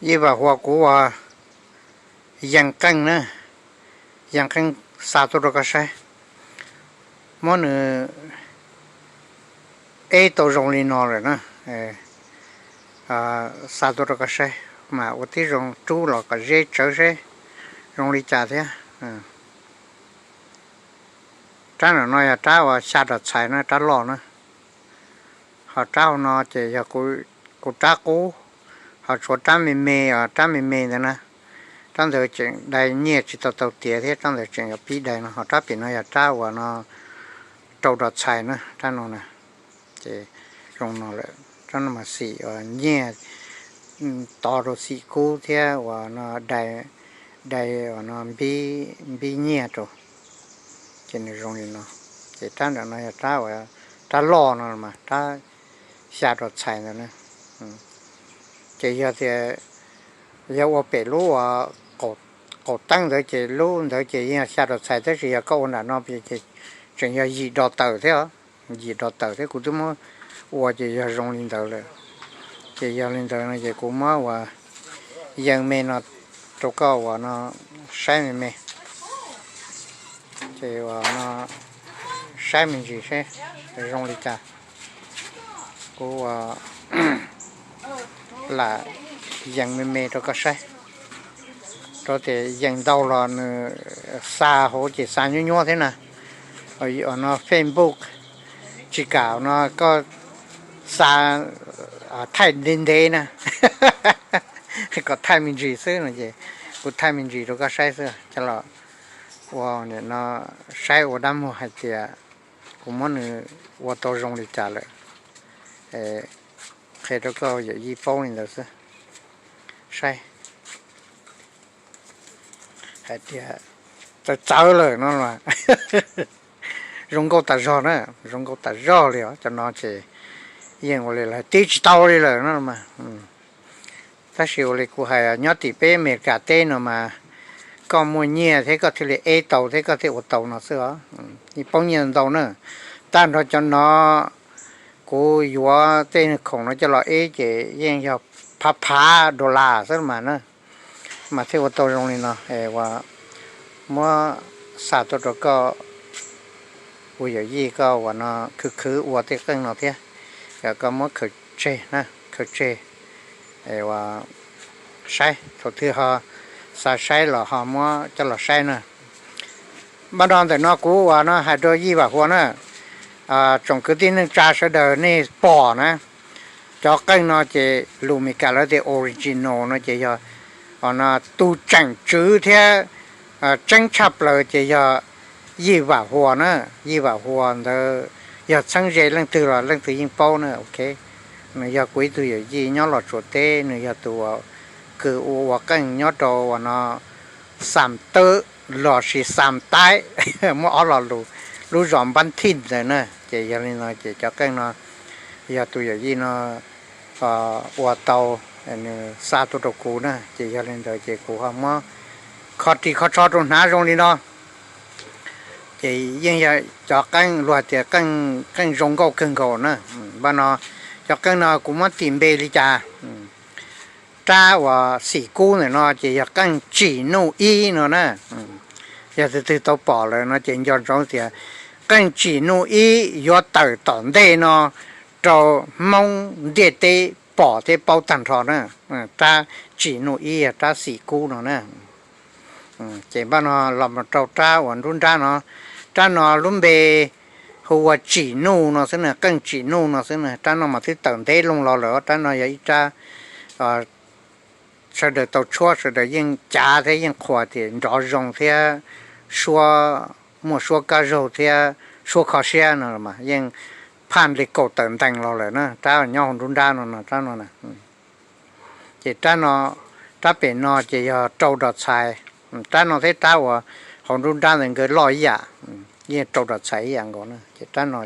Yij Vam Huas, kuv ua yees qeej na, yees qeej xa tuaj rau koj saib. Muab nws eb tau zoo li no lawm na, xa tuaj rau koj saib, mas ua tib zoo rub los kom ze tsawv seb zoo li cas thiab. Rab nram no yog rab uas xya dos txhais na, rab loj na. Ho rab hauv no ces yog kuv rab qub, ho tshuav rab me me, rab me me ntawd na. Rab ntawd tseem dai nyiaj tsis tau tau tiav thiab, rab ntawd tseem yuav pib dai no. Ho rab pem no yog rab uas no rau dos txhais na, rab no na. Ces zoo no lawm, rab no mas xim uas nyiaj, tov rau xim kub thiab uas no dai, dai uas no npib nyiaj rau. Ces nws zoo li no. Ces rab nram no yog rab uas, rab loj no mas rab xya dos txhais ntawd na. Ces yog tias, yog ua pem lub uas qaum teeb ntawd ces lub ntawd ces yeej yog xya dos txhais, tab sis yog koj ua nram no ces tseem yog yim dos tawm thiab, yim dos tawm thiab. Kuv twb muab ua ces yog zoo li ntawd lawm. Ces yog li ntawd no ces kuv muab uas yees me no rau koj uas no saib me me. Ces uas no saib me ntsis seb zoo li cas. Kuv ua lam yees me me rau koj saib, rau tias yees ntau los nws xa hauv ces xa nyuab nyuab thiab na. No Facebook tsis kam no koj xa thaij ntev ntev na, kom thaij me ntsis xwb no ces kuv thaij me ntsis rau koj saib xwb. Coj los ua no saib ua dab muag hais tias kuv muab nws ua tau zoo li cas lawm. Qhia rau koj yawm yij paub li ntawd xwb. Saib hais tias txawv txawv lawm no los zoo nkauj tas zog na, zoo nkauj tas zog li os. Cov no ces yeej ua li lawv tib tsis tau li lawm no mas. Tab sis ua li kuv hais, nyob tim peb Amelikas teb no mas koj muaj nyiaj thiab koj thiaj li eb tau thiab koj thiaj ua tau no xwb os. Yeej poob nyiaj ntau na. Tag nrho cov no kuv yuav tej khoom no coj los eb ces yeej yog phav phav dollar xwb mas na, mas thiaj ua tau zoo li no. Uas muab xa tuaj rau koj ua yawm yij koj uas no khwv khwv ua tej qeej no thiab, yog koj muab khaws tseg na, khaws tseg uas saib, thaum twg ho xav saib los ho muab coj los saib na. Npaj no ntawm no kuv uas no hais rau Yij Vam Huas na, tsoom kwv tij neej tsa sawv daws nej pom na, cov qeej no ces lus Meskas lawv tias original no ces yog no tus tseem tswv thiab tseeb tshaj plaws ces yog Yij Vam Huas na. Yij Vam Huas ntawd yog txheeb ze leej twg los leej twg yeej paub na, ok. Nws yog kuv ib tug yawm yij nyob Los Tsuas teb, nws yog tus kws ua ua qeej nyob rau uas no Xam Tawb lossis Xam Taib, muaj ob lo lus, lub zos Npab Thij ntawd na. Ces yog li no ces cov qeej no yog tus yawm yij no ua tau, nws xa tuaj rau kuv na. Ces yog li ntawd ces kuv ho muab kho ris kho tsho rau hnav zoo li no. Ces yeej yog cov qeej luag hais tias qeej zoo nkauj kawg nkaus na. Npaj no cov qeej no kuv muab tis npe li cas? Rab uas xim kub ntawm no ces yog qeej tsim nuj ib no na. Yog tus twg tau pom lawm no ces nco ntsoov tias qeej tsim nuj ib yuav tawm tom ntej no rau Hmoob ntiaj teb pom thiab paub tag nrho na. Rab tsim nuj ib yog rab xim kub no na. Ces npaj no los rau rab uas nruab nrab no. Rab no lub npe hu ua tsim nuj no xwb na, qeej tsim nuj no xwb na. Rab no mas twb tawm ntev loo los lawm, rab no yog ib rab sawv daws tau tshuab sawv daws yeej cav thiab yeej qhuas tias nrov zoo thiab suab, muaj suab kab zaug thiab suab kho siab no mas yeej phaj li kaum tawm ntees los lawm na. Rab nyob hauv nruab nrab no no, rab no na. Ces rab no, rab pem no ces yog rau dos txhais. Rab no thiab rab uas hauv nruab nrab ntawd nkawd loj ib yam, yeej rau dos txhais ib yam nkaus na. Ces rab no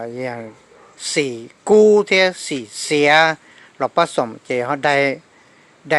ces xim kub thiab xim xiav los pab xoom ces ho dai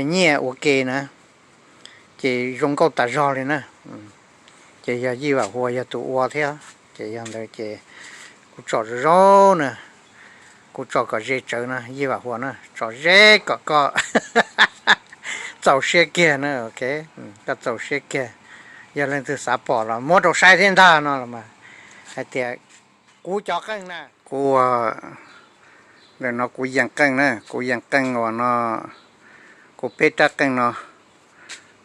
nyiaj ua ke na. Ces zoo nkauj tas zog li na. Ces yog Yij Vam Huas yog tus ua thiab, ces yog ntawd ces kuv tsom zoo zoo na, Kuv tso kom ze tsawv na Yij Vam Huas na, tso ze kom koj txaus siab kiag na, ok, koj txaus siab kiag. Yog leej twg xav pom los muab rau saib thiab ntag no los mas hais tias kuv cov qeej na, kuv, ntawm no kuv yees qeej na, kuv yees qeej uas no, kuv peb rab qeej no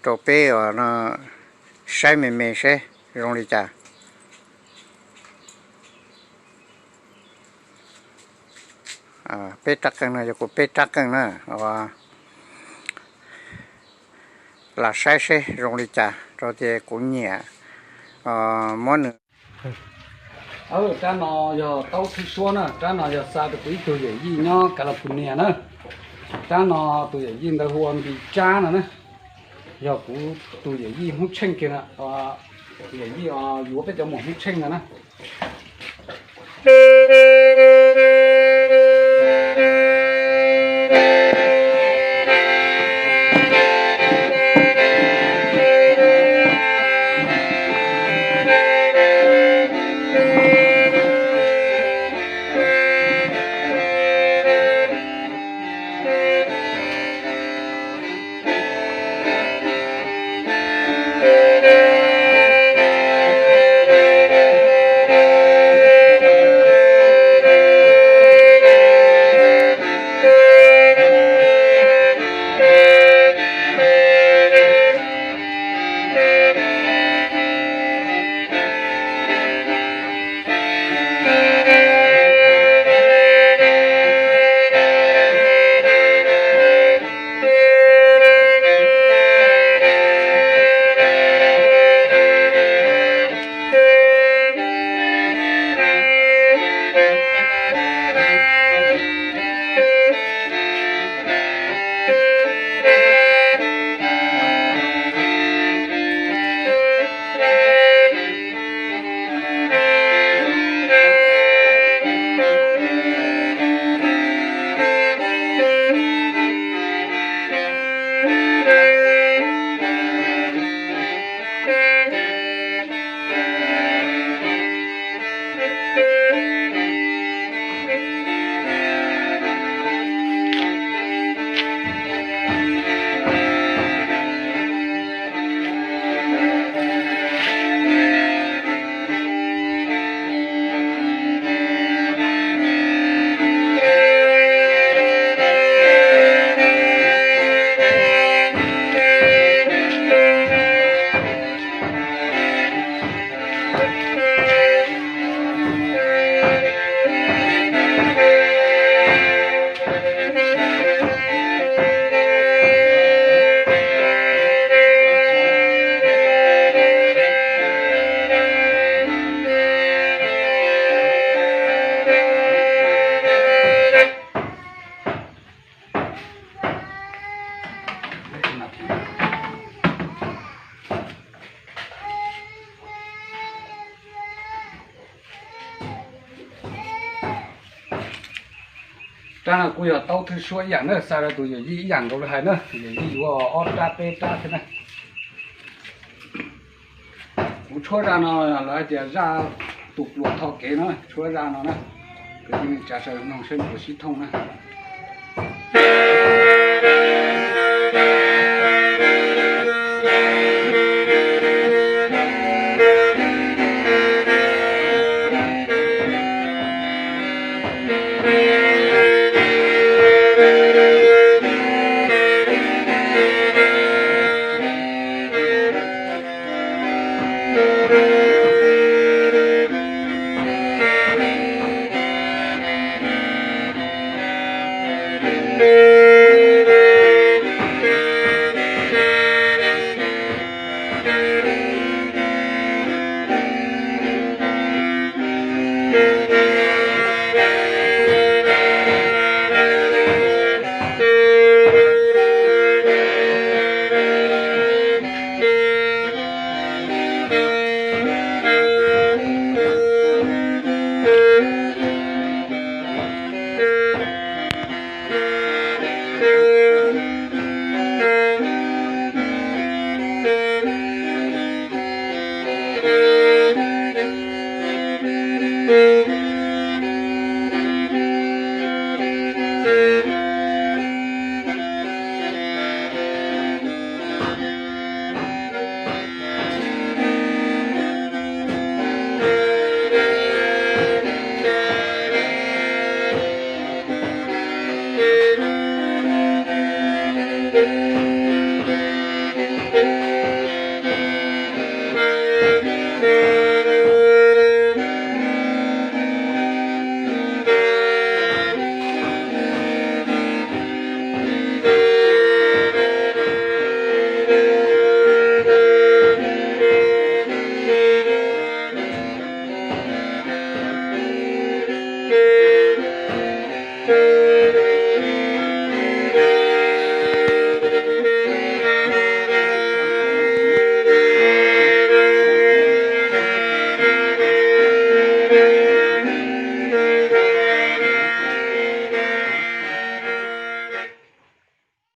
rau peb uas no saib me me seb zoo li cas. Peb rab qeej no yog kuv peb rab qeej na, lam saib seb zoo li cas rau tias kuv nyiam muab nws. Rab no yog taub thwj suab na, rab no yog xa rau kuv ib tug yawm yij nyob California na. Rab no tus yawm yij ntawd hu ua Npis Tsab no na, yog kuv tus yawm yij Hmoob Tsheej kiag na, yawm yij yuav peb cov muam Hmoob Tsheej no na. Rab no kuj yog taub thwj suab ib yam na, xa rau tus yawm yij ib yam nkaus li hais na, tus yawm yij yuav ob rab peb rab thiab na. Kuv tshuab zaj no lawv hais tias zaj tus pluas tho kev no, tshuab zaj no na, kwv tij neej tsa sawv daws mloog seb puas sib thooj na.